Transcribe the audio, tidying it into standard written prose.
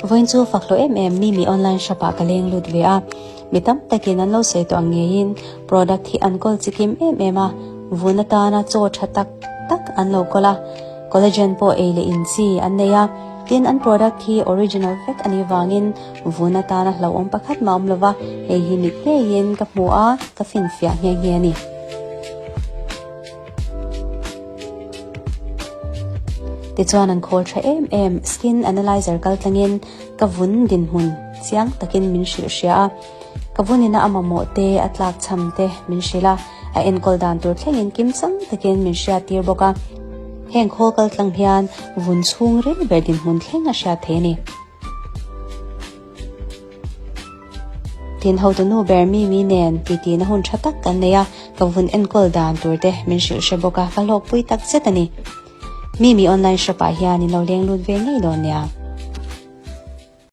Vawiin chu fak hlawh em em Mimi online shop ah ka leng lut ve a, mi tam takin an lo sawi tawh ang ngeiin product hi an kawl chikim em em a, vun atana chaw tha tak tak an lo kawl a, collagen pawh ei leh in chi an nei a, tin an product hi original vek a nih vangin vun atana hlauhawm pakhat mah awm lova, hei hi mit ngeiin ka hmu a, ka finfiah nghe nghe a ni. Tichuan an khawl tha em em skin analyzer kal tlangin ka vun dinhmun chiang takin min hrilh hria a, ka vunina a mamawh te a tlak chham te min hrilh a, a enkawl dan tur thlengin kim chang takin min hriat tir bawk a, heng khawl kal tlang hian vun chhung ril ber dinhmun thleng a hriat thei a ni. Tin hotu nu ber Mimi nen titi na hun tha tak kan nei a, ka vun enkawl dan tur te min hrilh hre bawk a, ka hlawkpui tak zet a ni. Mimi online shop ah hian in lo leng lut ve ngei dawn nia.